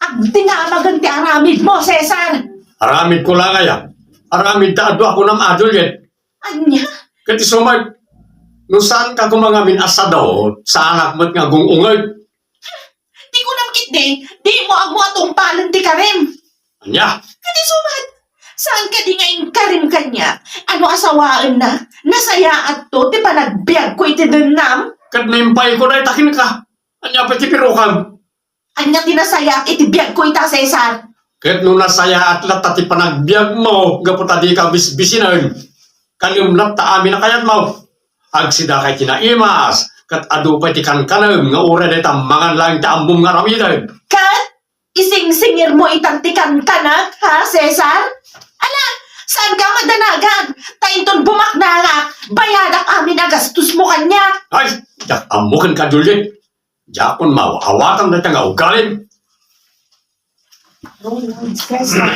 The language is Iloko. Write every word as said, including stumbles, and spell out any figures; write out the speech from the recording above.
Agdinamagen ti aramidmo, Cesar! Aramidko la ngay a. Aramid ta adu a kunam a, Juliet. Ania? Ket isu met, no saanka koma ngamin a sadut, saanak met nga gung-unget. Ti kunam ketdi, dimo ammo a tungpalen ti karim. Ania? Ket isu met, saan kadi nga inkarim kaniak a no asawaenna, nasayaatto ti panagbiagko iti dennam? Ket naimpayko dayta kenka. Ania pay ti pirukam? Ania ti nasayaat iti biagko ita, Cesar? Ket no nasayaat latta ti panagbiagmo gapu ta dika bisbisinen, kanem latta amin a kayatmo. Agsidakay ti naimas, ket adu pay ti kankanem nga uray dayta mangan laeng ti ammom nga aramiden. Ket isingsingirmo itan ti kankanak, ha, Cesar? Ala, saanka a madanagan, ta inton bumaknangak, bayadak amin a gastosmo kaniak. Ay, diak ammo kenka, Juliet. Diakon maaw-awatan dayta nga ugalim. Ronald Cesar.